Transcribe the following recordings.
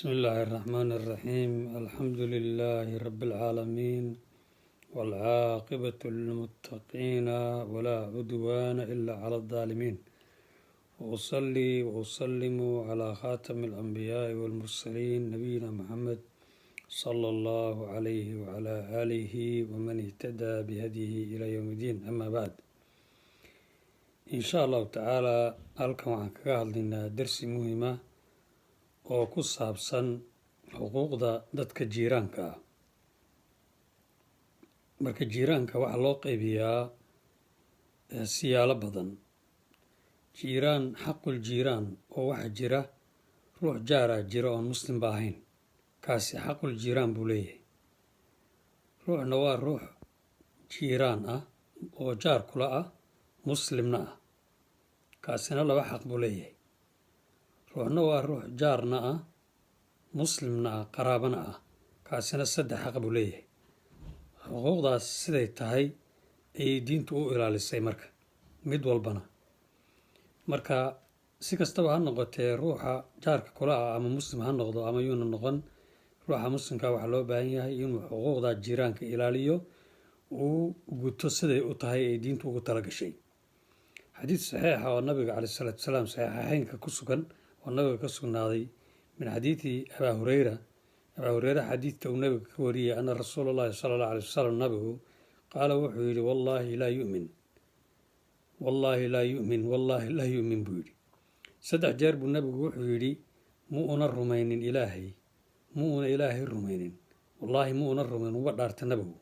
بسم الله الرحمن الرحيم، الحمد لله رب العالمين، والعاقبة للمتقين، ولا عدوان إلا على الظالمين، وأصلي وأسلم على خاتم الأنبياء والمرسلين، نبينا محمد صلى الله عليه وعلى آله ومن اهتدى بهديه إلى يوم الدين. أما بعد، إن شاء الله تعالى halkan waxaan kaga hadlaynaa darsi muhiima oo ku saabsan xuquuqda dadka jiiraanka ah. Marka jiiraanka waxaa loo qaybiyaa siyaalo badan. Jiiraan xaqul jiiraan oo waxaa jira ruux jaaraa jira oon muslimba ahayn, kaasi xaqul jiiraan buu leeyahay. Ruuxna waa ruux jiiraan ah oo jaar kula ah, muslimna ah, kaasina laba xaq buu leeyahay. Ruuxna waa ruux jaarna ah, muslimna ah, qaraabana ah, kaasina saddex xaq buu leeyahay. Xuquuqdaas siday tahay ayay diintu u ilaalisay. Marka mid walbana, marka si kastaba ha noqotee, ruuxa jaarka kula ah ama muslim ha noqdo ama yuuna noqon, ruuxa muslimka waxaa loo baahan yahay inuu xuquuqda jiiraanka ilaaliyo, uu guto siday u tahay ay diintu ugu talagashay. Xadiid saxiixa oo nabiga caleyh salaatu wasalaam, saxiixeynka ku sugan, oo nabiga ka sugnaaday, min xadiidi Abaa Hureyra, Abaa Hureyre xadiidka uu nabiga ka wariyey, أن رسول الله صلى الله عليه وسلم, nabigu qaala, wuxuu yidhi: "والله لا يؤمن، والله لا يؤمن، والله لا يؤمن" buu yidhi. Saddex jeer buu nabigu wuxuu yidhi: "Mu una rumaynin Ilaahay, mu una Ilaahay rumaynin, wallaahi mu una rumayn." Uba dhaarta nabigu.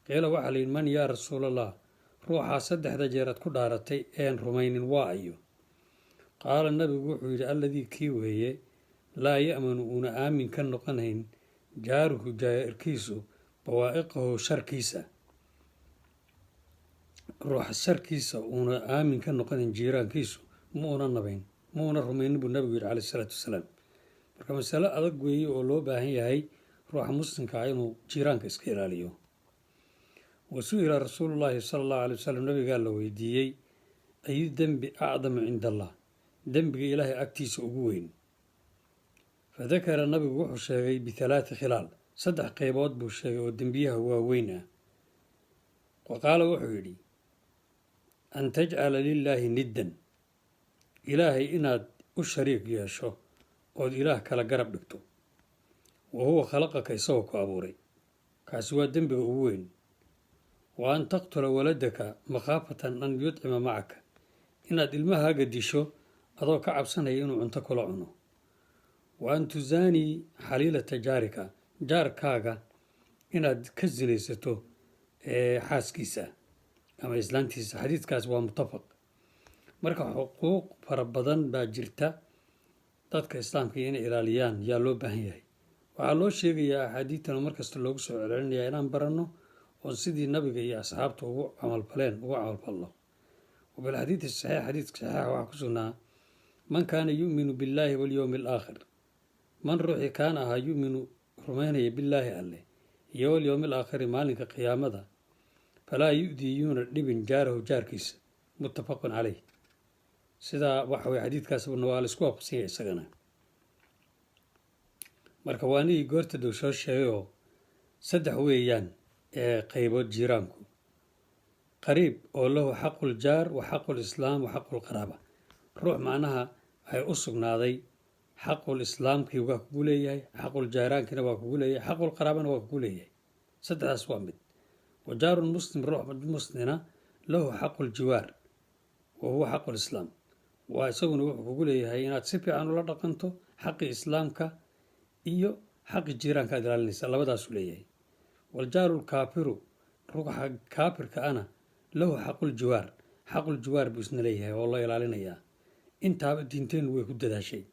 قيل, waxaa la yidhi: "من يا رسول الله?" Ruuxaa saddexda jeer aad ku dhaaratay een rumaynin waa ayo? قال, nabigu wuxuu yidhi: "الذي, kii weeye, لا يأمن, uuna aamin ka noqonayn, جاره, jaarkiisu, بوائقه, sharkiisa." Ruuxa sharkiisa uuna aamin ka noqonayn jiiraankiisu ma una nabayn, ma una rumaynin, buu nabigu yidhi caleyh isalaatu wasalaam. Marka masalo adag weeye oo loo baahan yahay ruuxa muslimka ah inuu jiiraanka iska ilaaliyo. وسئل رسول الله صلى الله عليه وسلم, nabigaa la weydiiyey: "أي الذنب أعظم عند الله?" Dembiga Ilaahay agtiisa ugu weyn. فذكر, nabigu wuxuu sheegay, بثلاث خلال, saddex qeybood buu sheegay oo dembiyaha waaweyn ah. وقال, wuxuu yidhi: "أن تجعل لله ندا", Ilaahay inaad u shariik yeesho ood Ilaah kala garab dhigto, وهو خلقك, isagoo ku abuuray. Kaasi waa dembiga ugu weyn. وأن تقتل ولدك مخافة أن يطعم معك, inaad ilmahaaga disho adoo ka cabsanaya inuu cunto kula cuno. وأن تزاني حليلة جارك, jaarkaaga inaad ka sinaysato xaaskiisa ama islaantiisa. Xadiidkaas waa mutafaq. Marka xuquuq fara badan baa jirta dadka islaamka inay ilaaliyaan yaa loo baahan yahay. Waxaa loo sheegayaa axaadiidtan markasta loogu soo celcelinayaa inaan baranno oon sidii nabiga iyo asxaabta ugu camalfaleen ugu camalfalno. وفي الحديث الصحيح, xadiidka saxiixa waxaa ku sugnaa: من كان يؤمن بالله واليوم الآخر, من, ruuxii, كان, ahaa, يؤمن, rumaynaya, بالله, Alleh, iyo واليوم الآخر, maalinka qiyaamada, فلا يؤذ, yuuna dhibin, جاره, jaarkiisa. متفق عليه. Sidaa waxa weye xadiidkaasna waa la isku waafaqsanya isagana. Marka waa anigii goorta dhow soo sheegayoo saddex weeyaan ee qaybood jiiraanku: qariib oo له حق الجار وحق الإسلام وحق القرابة. Ruux macnaha waxay u sugnaaday xaqul islaamkii waa kugu leeyahay, xaqul jaaraankiina waa kugu leeyahay, xaqul qaraabana waa kugu leeyahay. Saddexdaas waa mid. وجار مسلم, ruux muslina, له حق الجوار وهو حق الإسلام, waa isaguna wuxuu kugu leeyahay inaad si fiican ula dhaqanto, xaqii islaamka iyo xaqi jiiraanka aad ilaalinaysa, labadaasuu leeyahay. والجار الكافر, ruuxa kaafirka ana, له حق الجوار, xaqul jiwaar buu isna leeyahay oo loo ilaalinayaa. Intaaba diinteennu way ku dadaashay.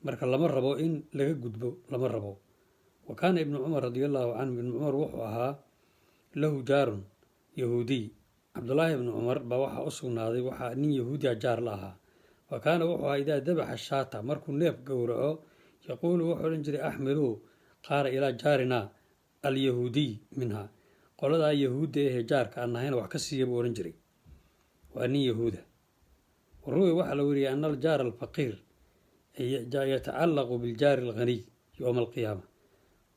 Marka lama rabo in laga gudbo, lama rabo. وكان ابن عمر رضي الله عنه, Ibnu Cumar wuxuu ahaa, له جار يهودي, Cabdullaahi Ibnu Cumar baa waxaa u sugnaaday waxaa nin yahuudiya jaar la ahaa. فكان, wuxuu ahaa, إذا ذبح الشاة, markuu neef gowraco, يقول, wuxuu odhan jiray: "أحملوا, qaada, إلى جارنا اليهودي منها", qoladaa yahuudda ahee jaarka aan nahayna wax ka siiya, buu odhan jiray. Waa nin yahuuda. وروي, waxaa la weriyay, أن الجار الفقير يتعلق بالجار الغني. Yowma alqiyaama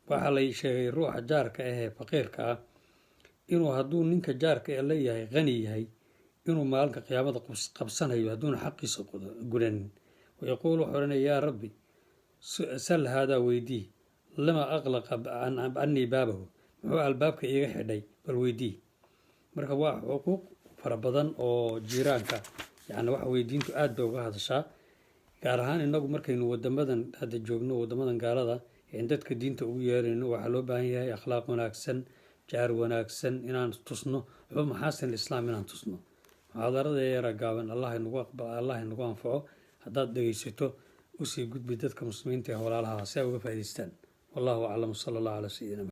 waxaa lay sheegay ruuxa jaarka ahee faqiirka ah inuu, hadduu ninka jaarka ee leeyahay qani yahay, inuu maalinka qiyaamada qabsanayo hadduuna xaqiisa gudanin. ويقول, wuxuu odhanaya: "Yaa Rabbi, سل هذا, weydii, لم أغلق عني بابه, muxuu albaabka iiga xidhay, bal weydii." Marka waa xuquuq fara badan oo jiiraanka, yani waxa weye, diintu aad bay uga hadashaa, gaar ahaan inagu markaynu wadamadan hadda joogno, wadamadan gaalada en dadka diinta ugu yeerayno. Waxaa loo baahan yahay akhlaaq wanaagsan, jaar wanaagsan inaan tusno, wuxuu محاسن الإسلام inaan tusno. Muxaadarada yara gaaban Allah inagu aqbal, Allah inagu anfaco. Haddaad dhegaysato, usii gudbi dadka muslimiinta ee walaalaha si ay uga faa'idaystaan. والله أعلم، صلى الله على سيدنا.